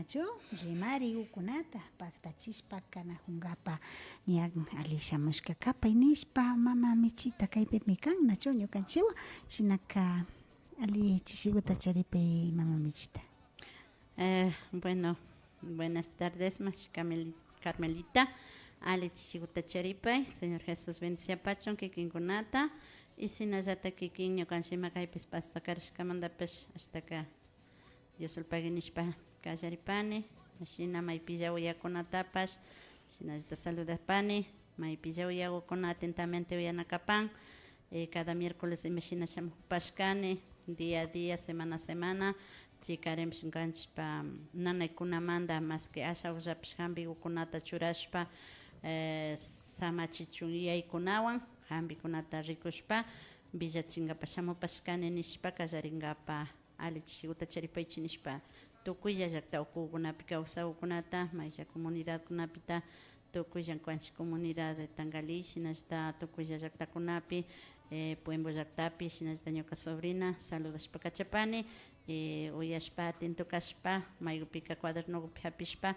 Nachu rimarigucunata pactachishpa canajungapa ña ali shamushka kapay nishpa mama Michita kaypimi kan nachu ñukanchiwan shinaka ali chishiguta charipay mama Michita. Bueno, buenas tardes, mashi Carmelita. Ali chishiguta charipay, Señor Jesús bendiciapachun kikinkunata y shinallata kikin ñukanchikma kaypis pasta karishkamantapish ashtaka Diosolpagui nishpa kallaripani, shina maypilla uyakunatapash shinallata saludapani, maypilla uyagukuna atentamente uyanakapan, cada miércoles ima shina shamujpashkani, día a día, semana a semana, chikarinpish ñukanchikpa nanaykunamanta más que asha ullapish hampikukunata churashpa samachichun yuyaykunawan hampikunata rikushpa villachinkapak shamupashkani nishpa kallarinkapa ali chishiguta charipaychi nishpa tukuylla llakta ukukunapi kawsakukunata maylla comunidadkunapita tukuylla ñukanchik comunidad de Tangalí shinallata tukuylla llaktakunapi Puembo llaktapi shinallata ñuka sobrina saludashpa kachapani uyashpa atento kashpa maykupika cuadernokupi hapishpa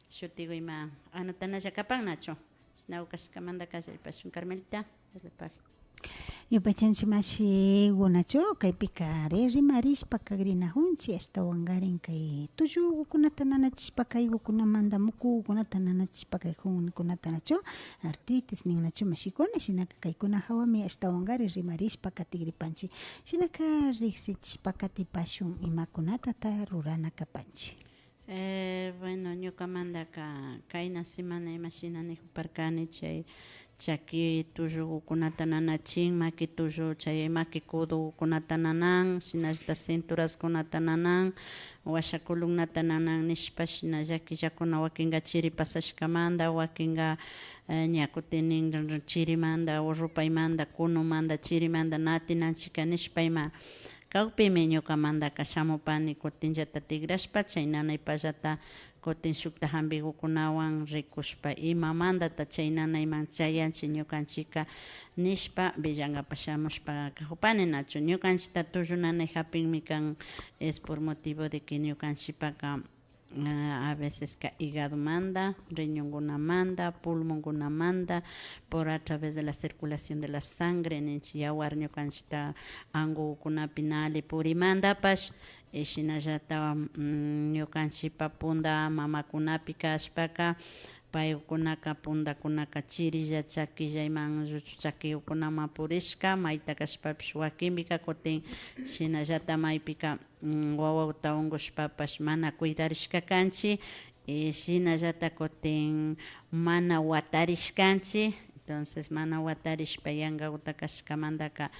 shutiku ima anotanalla kapannachu shina kashkamanta kallaripashun Carmelita. Dios le pague. Yupaychanchik mashigunachu kaypika ari rimarishpa kagrinajunchik ashtawankarin kay tullukunata nanachishpa kaykukunamanta mukukunata nanachishpa kaykunata nachu artritis ninnachu mashikuna shinaka kaykuna hawami ashtawankari rimarishpa katigripanchik shinaka riksichishpa katipashun imakunatata rurana kapanchik. Bueno, ñukamantaka kayna semana ima shina nijuparkani chay chaki tullukunata nanachin, maki tullu chay maki codokunata nanan, shinallata cinturaskunata nanan, washa columnata nanan nishpa shina llaquillakuna wakinka chiri pasashkamanta, wakinka ña kutinin chirimanta o rupaymanta, kunumanta, chirimanta na atinanchika nishpa ima Kawpimi ñukamantaka shamupani kutinllata tikrashpa chay nanaypallata kutin shukta hampikukunawan rikushpa imamantata chay nanayman chayanchik ñukanchikka nishpa villankapa shamushpa kajupani nachu ñukanchikta tullu nanay hapinmi kan es por motivo de que ñukanchikpaka a vecesca hígadomanta, riñongunamanta, pulmongunamanta, por a través de la circulación de la sangre ninchik yawar ñukanchikta angukunapi na alli purimantapash y shinallata ñukanchikpa punda mamakunapi kashpaka paykunaka pundakunaka chirilla chakillayman lluchu chakiyukunaman purishka mayta kashpapish wakinpika kutin shinallata maypika wawata ungushpapash mana cuidarishka kanchik y shinallata kutin mana watarishkanchik entonces mana watarishpa yankakuta kashkamantaka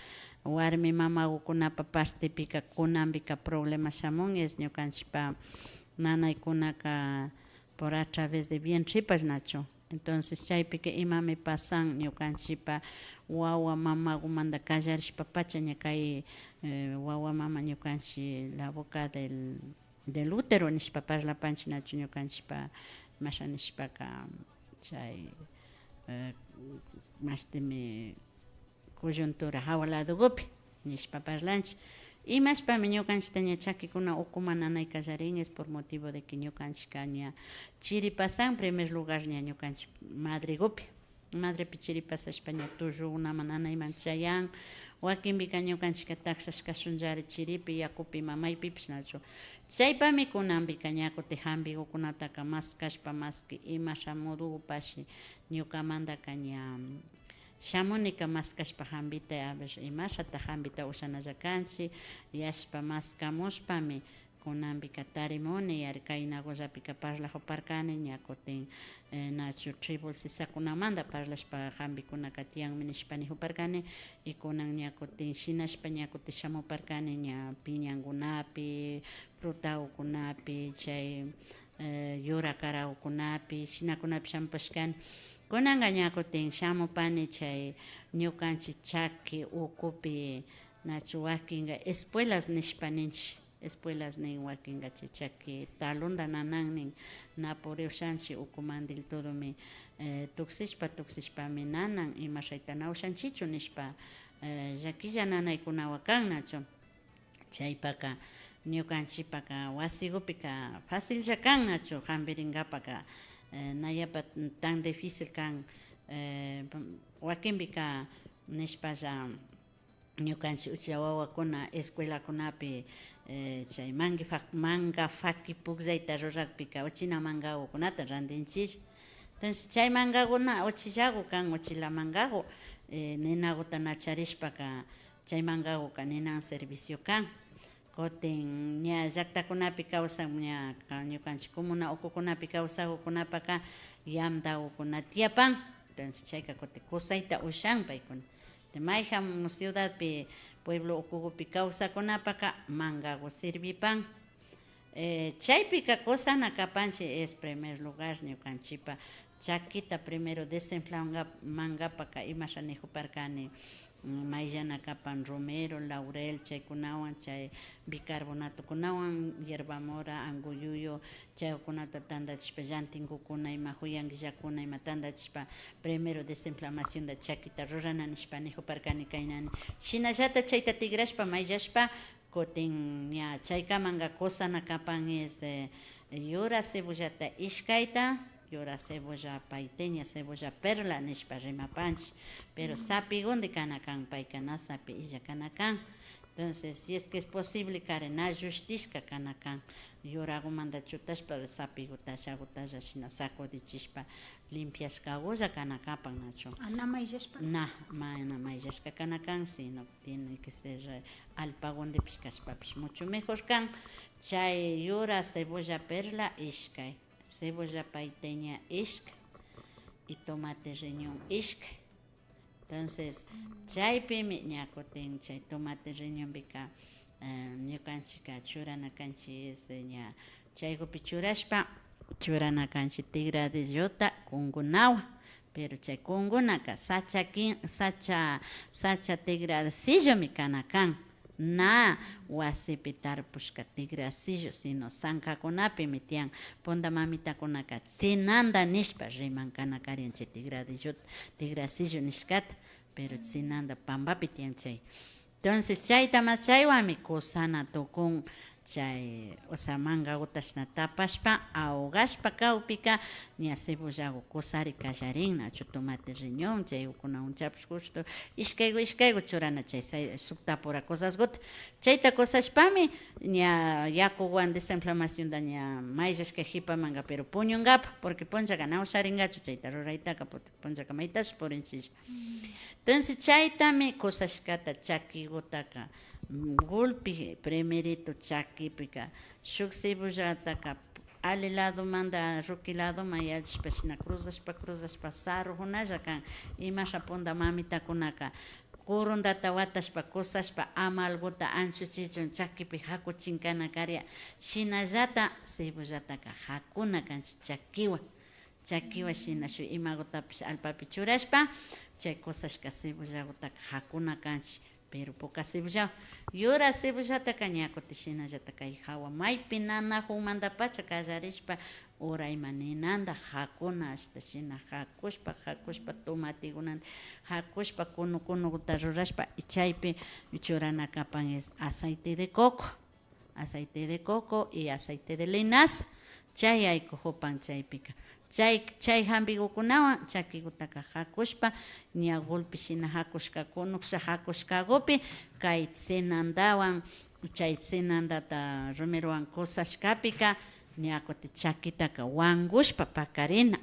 warmi mamakukunapa partepika kunanpika problema shamun es ñukanchikpa nanaykunaka por a través de vientripash nachu entonces chaypika imami pasan ñukanchikpa wawa mamakumanta kallarishpa pacha ña kay wawa mama ñukanchik la boca del del útero nishpa parlapanchik nachu ñukanchikpa imasha nishpaka chay mashtimi coyuntura jawa ladokupi nishpa parlanchik. Imashpami ñukanchikta ña chakikuna ukuma nanay kallarin es por motivo de que ñukanchikka ña chiri pasan primer lugar ña ñukanchik madregupi madrepi chiri pasashpa ña tullukunaman nanayman chayan wakinpika ñukanchikka taksashkashunllari chiripi yakupi ima maypipish nachu chaypami kunanpika ña kutin hampikukunataka maskashpa maski ima shamudupashi ñukamantaka ña Shamunika maskashpa hambita a ver imashata hambita ushanalla kanchik yashpa maskamushpami kunanpika tarimuni yari kaynakullapika parlajuparkani ña kutin nachu tribal sisakunamanta parlashpa hambikunaka tiyanmi nishpa nijuparkani y kunan ña kutin shinashpa ña kutin shamuparkani ña piñankunapi frutakunapi chay yura karakunapi shinakunapi shamupashkani kunanka ña kutin shamupani chay ñukanchik chaki ukupi nachu wakinka espuelas nishpa ninchik espuelas nin wakinka chay chaki talonda nanan nin na puri ushanchik ukuman del todomi tuksishpa tuksishpami nanan ima shayta na ushanchichu nishpa llakilla nanaykunawan kan nachu chaypaka. Ñucanchipaka wasigupika facillla kan nachu jambiringapaka, na yapa tan difícil kan. Wakinpika nishpalla ñukanchik uchilla wawakuna escuelakunapi chay manga faki pukllayta rurakpika uchina mangagukunata rantinchilla. Entonces chay mangakuna uchillagu kan, uchila mangagu, ninaguta na charishpaka chay mangaguka ninan servicio kan. Kutin ña llaktakunapi kawsak ña ñukanchik comuna ukukunapi kawsakukunapaka yamtagukuna tiyapan. Entonces chayka kutin kusayta ushan paykuna. Mayjan ciudadpi pueblo ukukupi kawsakunapaka mangagu sirvipan. Chaypika kusana kapanchik es primer lugar ñukanchikpa chakita primero desinflamangapaka imasha nijuparkani mayllana kapan romero, laurel chaykunawan, chay bicarbonatokunawan, hierbamora, anguyuyo chaykunata tandachishpa llantinkukuna ima juyanguillakuna ima tandachishpa primero desinflamacionda chakita rurana nishpa nijuparkani kaynani. Shinallata chayta tigrashpa mayllashpa kutin ña chaykamanga kusana kapan es yura cebollata ishkayta, yura cebolla paiteña, cebolla perla nishpa rimapanchik, pero sapigundi kana kan, payka na sapi illa kana kan. Entonces si es que es posible kare na llushtishka kana kan, yuragumanta chutashpa sapiguta shagutalla shina sacudichishpa limpiashkagulla kana kapan nachu. Na mayllashpa? Na, mana mayllashka kana kan, sino tiene que ser alpagundipish kashpapish mucho mejor kan. Chay yura cebolla perla ishkay, cebolla paiteña ishkay y tomate riñón ishkay. Entonces chaypimi ña kutin chay tomate riñonpika ñukanchika churana kanchik ña chaykupi churashpa churana kanchik tigradillota kunkunawan, pero chay kunkunaka sacha sacha sacha tigrasillomi kana kan, na wasipi tarpushka tigrasillo, sino sankakunapimi tiyan. Punta mamitakunaka tsinanda nishpa riman kana karin chay tigradillota tigrasillo nishkata, pero tsinanda pampapi tiyan chay. Entonces chayta mas chaywanmi kusana tukun chay osea mangagutashna tapashpa ahogashpa kawpika ña cebollagu kusari kallarin nachu tomate riñón chaykunawan chapish justo ishkaygu ishkaygu churana chay suktapura cosasguta chayta kusashpami ña yakuwan desinflamacionda ña mayllashka jipamanga, pero puñungapak, porque punchaka na usharingachu chayta ruraytaka, punchaka maytash purinchilla. Entonces chaytami kusashkata chakigutaka golpe primerito chakipika shuk cebollataka ali ladomanta ruki ladoman yallishpa shina cruzashpa cruzashpa sarujunalla kan. Imasha punta mamitakunaka kurundata watashpa kusashpa amalguta anchuchichun chakipi hakuchinkana karya, shinallata cebollataka hakuna kanchik chakiwan chakiwan shina shuk imagutapish allpapi churashpa chay kusashka cebollagutaka hakuna kanchik, pero puka cebollawan. Yura cebollataka ña kutin shinallata kay hawa maypi nanajunmantapacha kallarishpa urayman ninanta hakuna ashta shina hakushpa hakushpa tomatikunata hakushpa kunu kunuta rurashpa chaypi churana kapan es aceite de coco, aceite de coco y aceite de linaza, chay aykujupan chaypika chay chay hampikunawan chakikutaka hakushpa ña golpe shina hakushka kunuksha hakushkakupi kay tsinantawan chay tsinandata romerowan kusashkapika ña kutin chakitaka wankushpa pakarina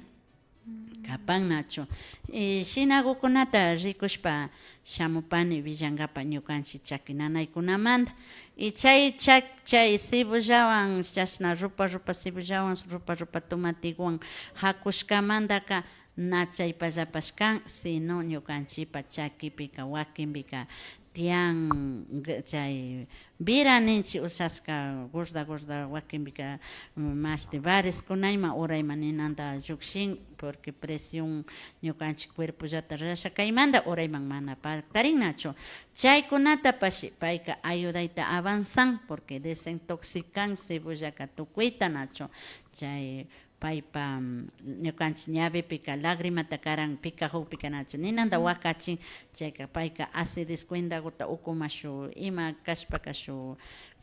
kapan nachu. Shinakukunata rikushpa shamupani villankapa ñukanchik chaki nanaykunamanta y chay chay cebollawan chashna rupa rupa cebollawan rupa rupa tomatiguan hakushkamantaka na chaypallapash kan, sino ñukanchikpa chakipika wakinpika tiyan chay vira ninchik ushashka gorda gorda wakinpika mashti vareskunayman urayman ninanta llukshin, porque presión ñukanchik cuerpollata rurasha kaymanta urayman mana paktarinnachu. Chaykunatapash payka ayudayta avanzan porque desintoxican cebollaka tukuyta nachu chay paypa ñukanchik ñawipika lagrimata karan pikajukpika nachu ninanta wakachin chayka payka acidez cuentaguta ukuma shuk ima kashpaka shuk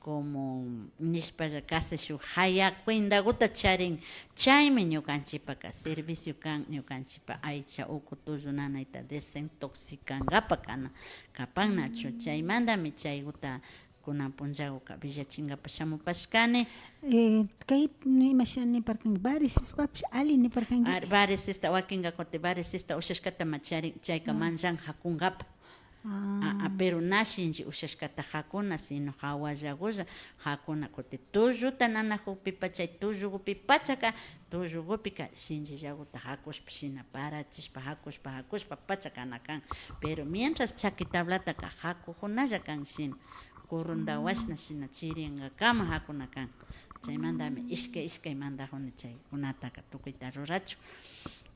Como nishpalla casi shuk jaya cuendaguta charin, chaymi ñukanchikpaka servicio kan ñukanchikpa aycha uku tullu nanayta desintoxicankapa kana kapannachu, chaymantami chayguta kunan punllaguka villachinkapak shamupashkani. Kay ima shina niparkanki varisispapish alli niparkanki. Varisista wakinka kutin varisista ushashkatama charin chayka manchan jakunkapak. Pero na shinlli ushashcata jacuna, sino jahuallagulla jacuna. Cutin tulluta nanajujpipa chai tullugupi pachaca, tullugupica shinllillaguta jacushpa shina parachishpa jacushpa jacushpa pacha cana can. Pero mientras chaqui tablataca jacujunalla can shina, corrondahuashna shina chiriangacama jacuna can. Chaimandami ishcai ishcai mandajuni chaicunataca tucuita rurachun.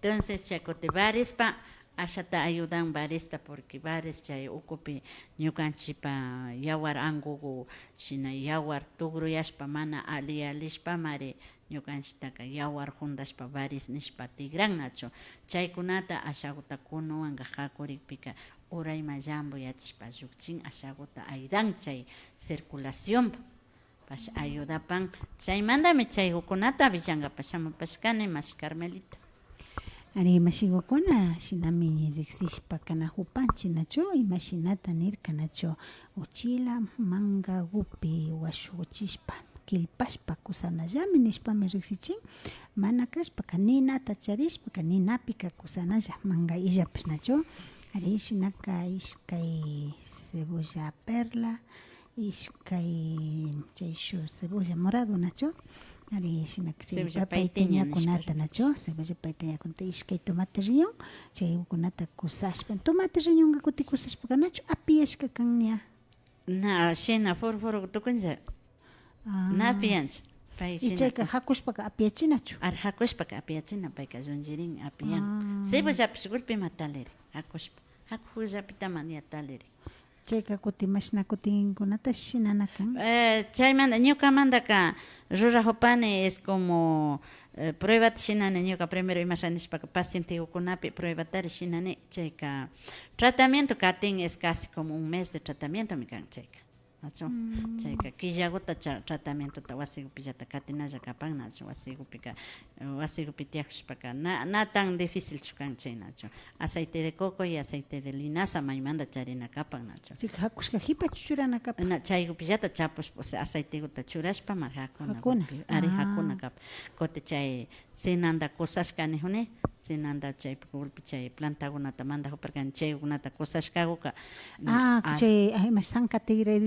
Entonces chai cutin varispa Ashata ayudan varista porque varis chay ukupi ñukanchipa yawar angugu shina yawar tugruyashpa mana ali alishpamari ñukanchitaka yawar jundashpa varis nishpa tigrannachu. Chaykunata ashaguta kunuwanga jakurikpika urayma llambuyachishpa llukchin ashaguta ayudan chay circulacionpa pash ayudapan. Chaymantami chay hukunata villangapa shamupashkani mashi Carmelita. Ari mashigukuna shinami riksishpa kanajupanchi nachu imashinata nirka nachu uchila mangagupi washuchishpa quilpashpa kusanallami nishpami riksichin mana kashpaka ninata charishpaka ninapika kusanalla manga illapish nachu ari shinaka ishkay cebolla perla Ishkay chay shu cebolla morado nachu ari shinaka chay Cebolla papaiteñakunata paiteña nishpa nachu cebolla paiteñakunata ishkay tomate riñon chaykunata kusashpa tomate riñonka kuti kusashpaka nachu apiyashka kan ña. Na shina furfuru tukunlla na apiyanchu pay Y shina chayka hakushpaka apiyachinachu. Ari hakushpaka apiyachina payka llunchirin apiyan cebollapish golpema taliri hakushpa Hakullapitama ña taliri. Chaica cutin mashna cutingunata shinana can? Chaimanda ñucamandaca rurajupani es como pruebata shinani ñuca primero imasha nishpaca pacientegucunapi pruebatari shinani chaica tratamiento catin es casi como un mes de tratamientomi can chaica. Nachu? Chayka killaguta tratamientota wasigupillata katinalla kapan, nachu? Wasigupika, wasigupi tiyakushpaka na, na tan difícilchu kan chay, nachu? Aceite de coco y aceite de linaza maymanta charina kapan, nachu? Chayka hakushka jipachu churana kapan? Na, chaygupillata chapushpa, osea aceiteguta churashpa mar hakuna Hakuna. golpe, ari hakuna kapan. Kutin chay cenanda kusashka nijuni, Sinanda chay golpe chay plantakunata mandajuparkani chaykunata kusashkaguka. Ah, chay ima sanka tigre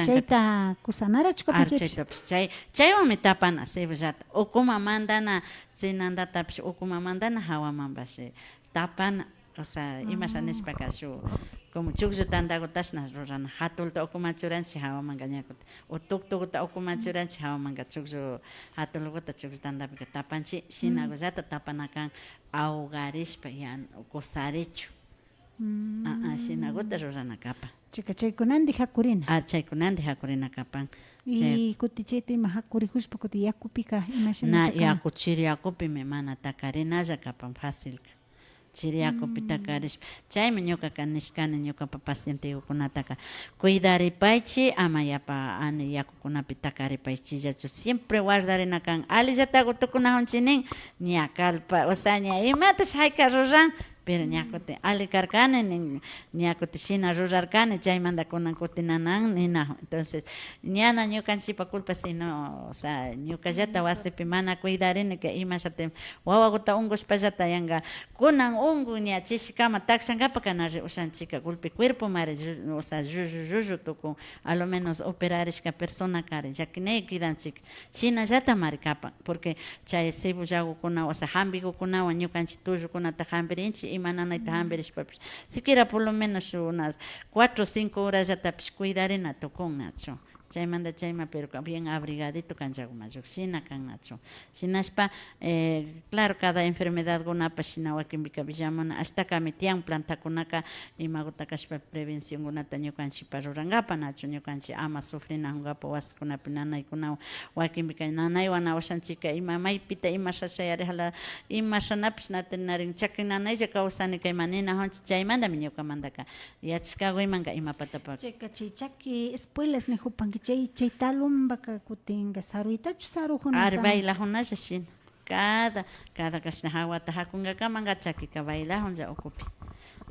chayta kusanarachu chaytapish chay chaywanmi tapana cebollata ukuma mandana tsinandatapish ukuma mandana hawamanpash tapana osea imasha nishpaka shu como chukllu tantagutashna rurana hatulta ukuman churanchik hawamanka ña kutin o tuktukuta ukuman churanchik hawamanka chukllu hatulguta chukllu tantapika tapanchik shinagullata tapana kan ahogarishpa ya kusarichu shinaguta rurana kapan. Chayka chaykunandi hakurina. Ah chaykunandi hakurina kapan. Y kuti chayta ima hakurijushpa kuti yakupika ima Na shinata kana? Yaku chiri yakupimi mana takarinalla kapan facilka. Chiri yakupi takarishpa chaymi ñukaka nishkani ñukapa pacientekunataka cuidaripaychi ama yapa ani yakukunapi takaripaychillachu siempre guardarina kan allillataku tukunajunchi nin ña kalpa osea ña imatash hayka ruran pero ña kutin alli karkani nin ña kutin shina rurarkani chaymanta kunan kutinanan ninajun entonces ñana ñukanchikpa culpa sino osea ñukallata wasipi mana cuidarini que imashati Wawaguta ungushpallata yanga cunan ungun ña chishicama tacshangapaca na ri ushanchica golpe cuerpo mari osea llullu llullu tucun a lo menos operarishca persona cari llaquinai quidanchic shinallata mari capan porque chay cebollagucuna osea jambigucunahuan ñucanchic tullucunata jambirinchic ima nanaita jambirishpapish siquiera por lo menos unas cuatro cinco horallatapish cuidarina tucun nachu. Chaymanta chayma pero bien abrigadito kanchakuma llukshina kannachu. Shinashpa claro cada enfermedadgunapash shina wakinpika villamuna ashtakami tiyan plantakunaka imaguta kashpa prevenciongunata ñukanchikpa rurankapa nachu ñukanchik ama sufrinajungapa wasikunapi nanaykunawan wakinpika nanaywan na ushanchika ima maypita ima shashayari jala ima shanapish na tinarin chaki nanaylla kawsani kayma ninajunchik chaymantami ñukamantaka yachashkakuymanka imapatapak. Chayka chay chaki espuelas nijupanki Chay chay talumbaka kutinka saruytachu sarujuna Ari bailajunalla shina. Cada cada kashna hawata hakunkakamanga chakika bailajunlla ukupi.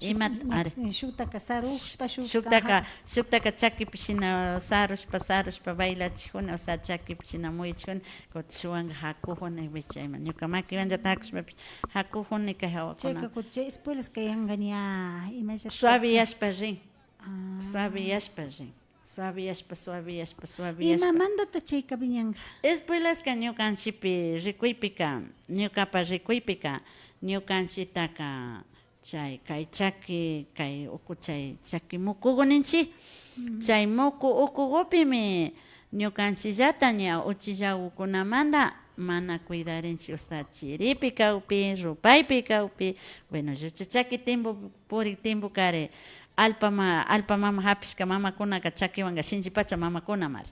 Imata ari. Shutaka sarushpa Shuktaka shuktaka chakipi shina sarushpa sarushpa bailachijuna, o sea chakipi shina muyuchijuna, kutin shuwanka hakujuna wichayman ñuka makiwanllata hakushpapish hakujuni kay hawakuna. Chayka kutin chay espuelas kayanka ña imallata Suaviyashpa rin, suaviyashpa rin, suaviyashpa suaviyashpa suaviyashpa. Imamandata chayka viñanka? Espuelaska ñukanchikpi rikuypika, ñukapa rikuypika, ñukanchitaka chay kay chaki kay uku chay chaki mukugu ninchik, chay muku ukugupimi ñukanchikllata ña uchillagukunamanta mana cuidarinchik, osea chiripi kawpi, rupaypi kawpi, bueno lluchu chaki timpu purik timpukari allpa allpa mama hapishka mamakunaka chakiwanka shinchipacha mamakunamari.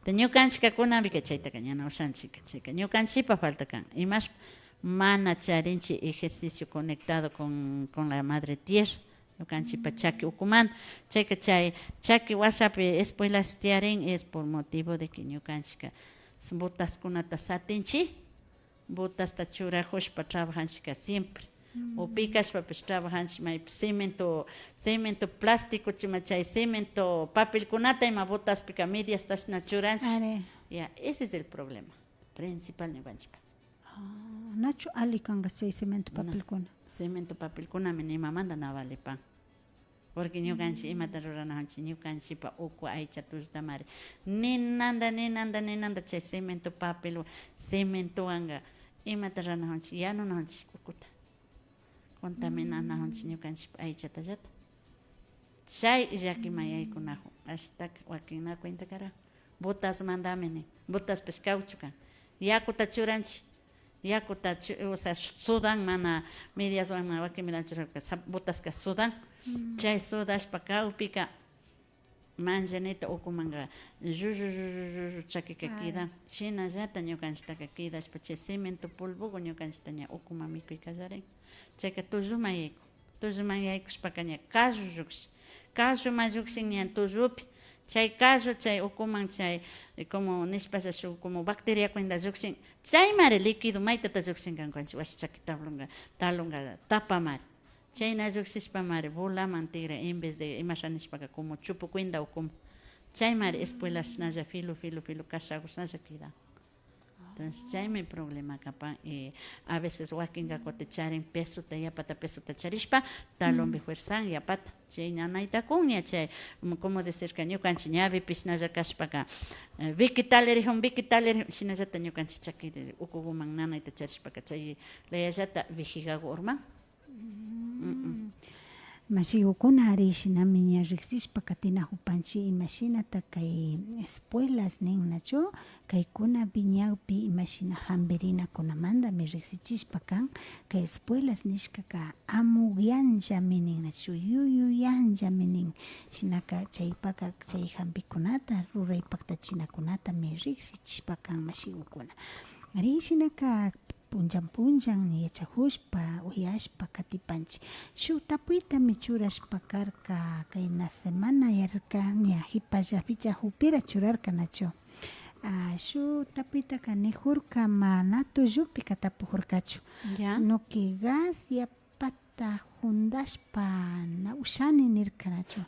Ñukanchika kunanpika chaytaka ñana ushanchika, chayka ñukanchikpa falta kan, imashpa mana charinchik ejercicio conectado con la madre tierra, ñukanchikpa chaki ukumanta, chayka chay chaki washapi espuelas tiyarin es por motivo de que ñukanchika botaskunata satinchik, botasta churajushpa trabajanchika siempre, o pikashpapish trabajanchik maypi cemento, cemento plástico chima chay cemento papelkunata ima botaspika mediastashna churanchik, ya ese es el problema principal ñukanchikpa. Nachu alli kanka chay cemento papelkuna? Cemento papelkunami nimamanta na valepan, porque ñukanchik imata ruranajunchik ñukanchikpa uku aycha tullutamari ninanta ninanta ninanta chay cemento papelwan cementowanka imata ruranajunchik yanunajunchik ukuta contaminanajunchik ñukanchikpa aychatallata chay llakiman yaykunajun ashtaka wakin na cuenta karan botasmantami nin botaspish caucho kan yakuta churanchik yakuta osea sudan mana mediaswan mana wakin churarka botaska sudan chay sudashpa kawpika manchanita ukumanka llullu llullu llullu chakika quidan shinallata ñukanchiktaka quedashpa chay cemento polvogo ñukanchikta ña ukuman mikuy kallarin chayka tulluman yaykun tulluman yaykushpaka ña kallu llukshin kalluman llukshin ña tullupi chay kallu chay ukuman chay como nishpasha shuk como bacteria cuenta llukshin chaymari liquido maytata llukshinka ñukanchik wasi chaki tablonka talonka tapamari chayna llukshishpamari bolaman tigra en vez de imasha nishpaka como chupu cuenta ukuman chaymari espuelashnalla filo filo filo kashakushnalla quedan. Entonces chaymi problema kapan y a veces wakinka kutin charin pesota yapata pesota charishpa talonpi fuerzan yapata chay nanayta kun ña chay como decirka ñukanchik ñavipishnalla kashpaka viqui talirijun viqui talirijun shinallata ñukanchik chaki ukuguman nanayta charishpaka chay layallata vejigagu urman. Mashigukuna ari shinami ña riksishpa katinajupanchik imashinata kay espuelas nin nachu kaykuna viñakpi imashina jampirinakunamantami riksichishpa kan kay espuelas nishkaka amuyanllami nin nachu yuyuyanllami nin shinaka chaypaka chay jampikunata ruray paktachinakunatami riksichishpa kan mashigukuna ari shinaka punchan punchan yachajushpa uyashpa katipanchik shuk tapuytami churashpa karka kayna semana yarka ña jipallapi jupira churarka nachu shuk tapuytaka nijurka mana tullupika tapujurkachu sino que gas yapata jundashpa na ushani nirka nachu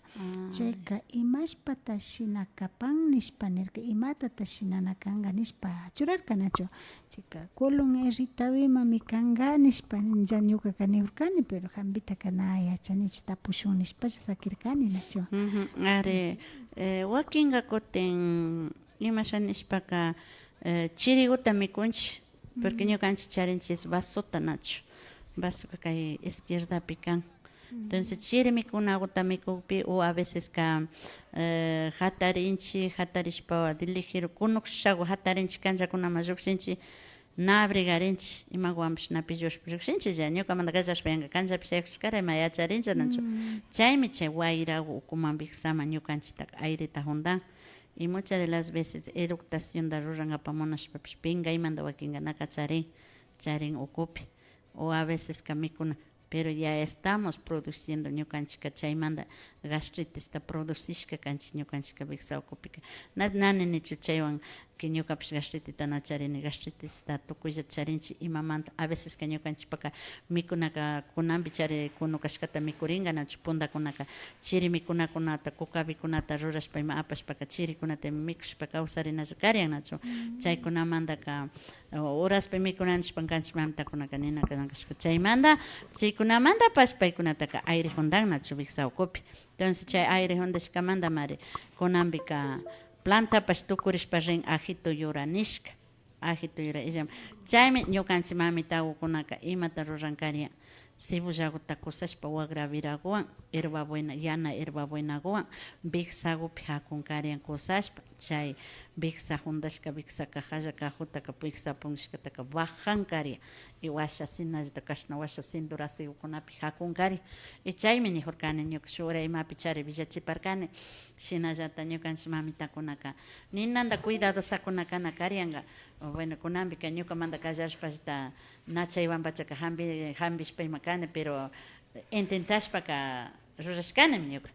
chayka imashpata shina kapan nishpa nirka imatata shinana kanka nishpa churarka nachu chayka colon irritado imami kanka nishpa ya ñukaka nijurkani pero jampitaka na yachanichu tapushun nishpalla sakirkani nachu. Ari wakinka kutin imasha nishpaka chiriguta mikunchik porque ñukanchik charinchik vasota nachu vasoka kay izquierdapi kan entonces chiri mikunaguta mikukpi o a veces ka jatarinchik jatarishpa de ligero kunukashagu jatarinchik canchakunaman llukshinchik na abrigarinchik imawanpish na pillushpa llukshinchik ya ñukamanta kallashpa yanka canchapi shayakushkara ima yacharinchik nachu chaymi chay wayragu ukuman viksaman ñukanchiktaka aireta jundan y muchas de las veces eructacionta rurankapak munashpapish pinkaymanta wakinka na kacharin charin ukupi o a veces ka mikuna Pero ya estamos produciendo ñukanchika chaymanta gastritista producishka kanchik ñukanchika vijsa ukupika. Na na ninichu chaywan que ñukapish gastritita na charini, gastritista tukuylla charinchik imamanta a veceska ñukanchikpaka mikunaka kunanpi chari kunu kashkata mikuringa nachu pundakunaka chiri mikunakunata kukavikunata rurashpa ima apashpaka chirikunata ima mikushpa kawsarinalla karian nachu chaykunamantaka horaspi mikunanchikpa kanchik mamitakunaka nina kashka chaymanta chaykunamantapash paykunataka aire jundan nachu vijsa ukupi. Entonces chay aire jundashkamanta kunanpika plantapash tukurishpa rin ajito yura nishka ajito yura illam chaymi ñukanchik mamitakukunaka imata rurankaria cebollaguta kusashpa wagra viraguwan hierbabuena yana hierbabuenaguwan vijsagupi jakunkarian kusashpa chay vijsa jundashka vijsa cajalla cajutaka vijsa pungushkataka bajankaria y washa shinallata kashna washa cinturasigukunapi jakunkari y chaymi nijurkani ñuka shuk hora imapi chari villachiparkani shinallata ñukanchik mamitakunaka ninanta cuidadosakuna kana karianka. Bueno, kunanpika ñukamanta kallarishpallata na chaywanpachaka jambi jambishpa ima kani, pero intentashpaka rurashkanimi ñuka.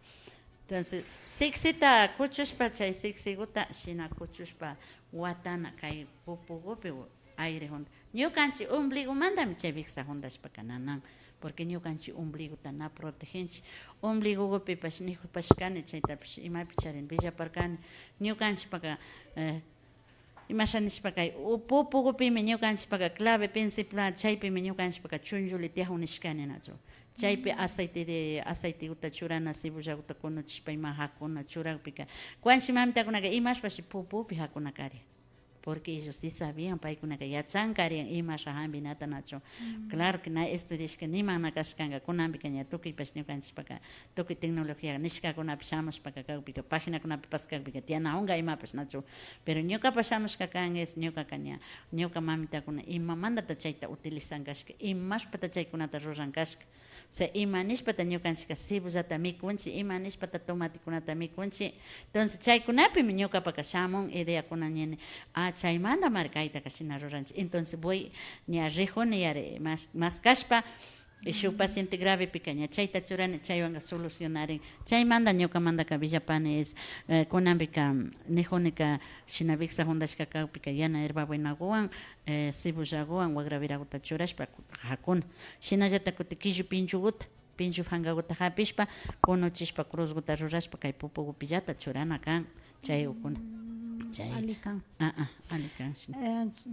Entonces siksita kuchushpa chay siksiguta shina kuchushpa watana kay pupugupi aire junda ñukanchik ombligomantami chay vijsa jundashpaka nanan, porque ñukanchik ombligota na protegenchik. Ombligupipash nijupashkani chaytapish imapi charini villaparkani ñukanchikpaka imasha nishpa kay pupugupimi ñukanchikpaka clave principal chaypimi ñukanchikpaka chunchuli tiyajun nishkani nachu chaypi aceite de aceiteguta churana cebollaguta kunuchishpa ima jakuna churakpika kuanchi mamitakunaka imashpashi pupupi jakuna kari porque ellos sí sabían, paykunaka yachankarian imasha jambinata nachu. Claro que na estudiashka nima na kashkanka kunanpika ña tukuypash ñukanchikpaka tukuy tecnología nishkakunapi shamushpaka kakpika paginakunapi paskakpika tiyanahunka imapash nachu. Pero ñukapash shamushka kan es ñukaka ña ñuka mamitakuna imamantata chayta utilizan kashka, imashpata chaykunata ruran kashka. Osea ima nishpata ñukanchikka cebollata mikunchik, ima nishpata tomatekunata mikunchik. Entonces chaykunapimi ñukapaka shamun ideakuna ñini, ah chaymantamari kaytaka shina ruranchik. Entonces voy ña rijuni yari mas maskashpa y shuk paciente gravepika ña chayta churani chaywanka solucionarin. Chaymanta ñukamantaka villapani es kunanpika nijunika shina vijsa jundashka kakpika yana hierbabuenaguwan cebollaguwan wagra viraguta churashpa jakuna. Shinallata kutin killu pinchuguta, pinchu fangaguta japishpa kunuchishpa cruzguta rurashpa kay pupugupillata churana kan chay ukuna. Chay Ali kan. Ali kan.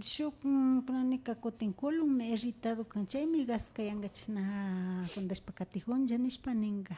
Shuk kunanika kutin colonmi irritado kan chaymi gaska yanka chashna jundashpa katijunlla nishpa ninka.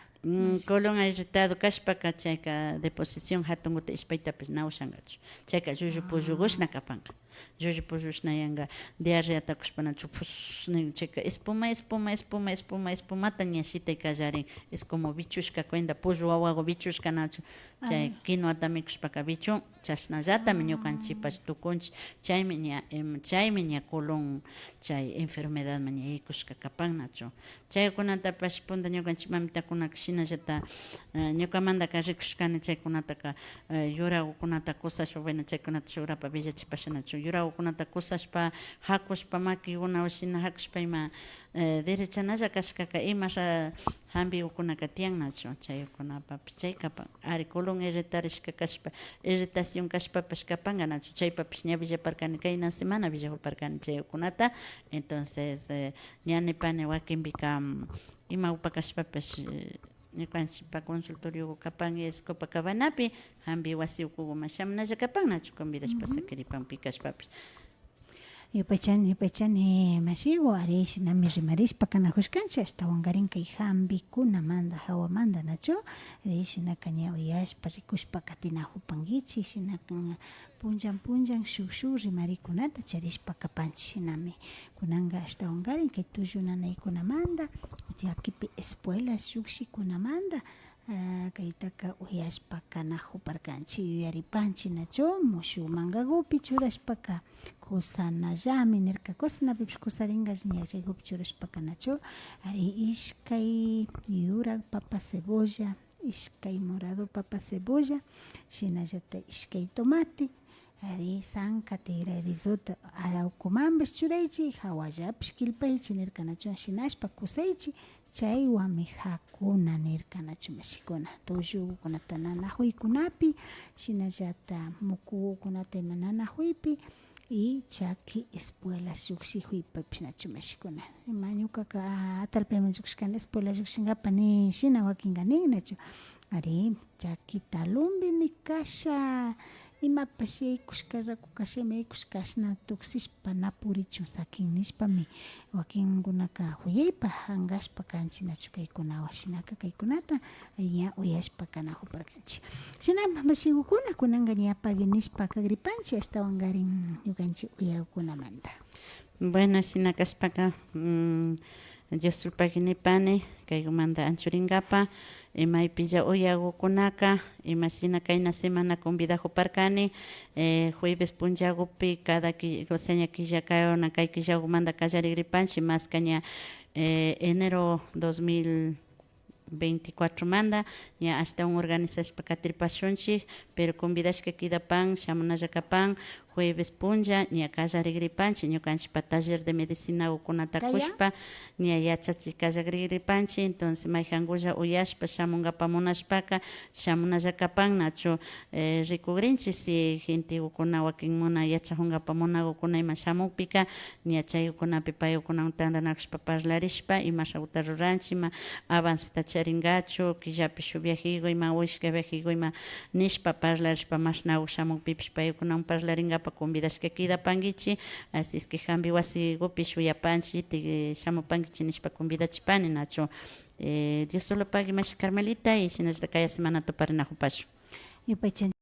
Colon irritado kashpaka chayka deposición hatunguta ishpaytapish na ushankachu. Chayka llullu pullugushna kapanka. Llullu pullushna yanka diarreata kushpanachu pus nin chayka espuma espuma espuma espuma espumata ña shitay kallarin. Es como bichushka cuenta pullu wawagu bichushka nachu chay quinuata mikushpaka bichun chashnallatami ñukanchikpash tukunchik chaymi ña chaymi ña colon chay enfermedadman ña yaykushka kapan nachu. Chaykunatapash punta ñukanchik mamitakunaka shinallata ñukamantaka rikushkani chaykunataka yuragukunata kusashpa, bueno chaykunata shuk rapa villachipasha nachu yuragukunata kusashpa jakushpa makikunawan shina jakushpa ima derechanalla kashkaka imasha jambigukunaka tiyan nachu chaykunapapish chaykapan ari colon irritarishka kashpa irritación kashpapash kapanka nachu chaypapish ña villaparkani kayna semana villajuparkani chaykunata. Entonces ña nipani wakinpika ima upa kashpapish ñukanchikpa consultorio kapan es Copacabanapi jambi wasi ukuguman shamunalla kapan nachu convidashpa sakiripan pi kashpapish. Yupaychani, yupaychani mashigu, ari shinami rimarishpa kanajushkanchik ashtawankarin kay jambikunamanta hawamanta nachu, ari shinaka ña uyashpa rikushpa katinajupankichik shinaka punllan punllan shuk shuk rimarikunata charishpa kapanchik shinami kunanka ashtawankarin kay tullu nanaykunamanta llakipi espuelas shukshikunamanta kaytaka uyashpa kanajuparkanchik yuyaripanchik nachu mushuk mangagupi churashpaka kusanallami nirka kusanapipish kusarinka ña chaykupi churashpaka nachu ari ishkay yurak papa cebolla, ishkay morado papa cebolla, shinallata ishkay tomate. Ari, sanka tigradizota ucumanpish churaichi, jahuallapish quilpaichi nircanachu, shinashpa cusaichi, chaihuanmi jacuna nircanachu mashicuna, tullucunata nanajuicunapi, shinallata mucucunata ima nanajuipi y chaqui espuelas llujshijuipipish nachu mashicuna. Ima ñucaca atalpayman llushcani espuela llujshingapa ni shina huaquinga nin nachu. Ari, chaqui talonbimi casha imapash yaycushca racu cashami yaycushca cashna tucsishpa na purichun saquin nishpami huaquincunaca juyaipa jangashpa canchi nachu caicunahuan shinaca caicunata ña uyashpa canajuparcanchi. Shina mashigucuna cunanga ña pagui nishpa cagripanchi ashtahuangarin ñucanchi uyagucunamanda. Bueno, shina cashpaca Dios pagui nipani caigumanda anchuringapa maipilla uyagucunaca ima shina caina semana convidajuparcani jueves punllagupi cada osea ña quilla cay quillagumanda callarigripanchi masca ña enero 2024 manda ña ashtahuan organizashpa catirpashunchij, pero convidashca quidapan shamunalla capan jueves punlla ña callarigripanchi ñucanchikpa taller de medicinagucunata cushpa ña yachachi callarigripanchi, entonces maijangulla uyashpa shamungapa munashpaca shamunalla capan nachu ricugrinchik si gentegucuna huaquin muna yachajungapa munagucuna ima shamugpica ña chaygucunapi paygucunawan tandanacushpa parlarishpa ima shaguta ruranchik ima avanceta charingachu quillapi shuk viajigu ima uishka viajigu ima nishpa parlarishpa mashnagu shamugpipish paygucunawan parlaringapa convidashca quidapanguichi, así es que jambi wasigupish uyapanchik shamupanguichi nishpa convidachipani nachu. Dios solo pagui mashi Carmelita y shinallata kaya semana tuparinajupashun. Yupaychan.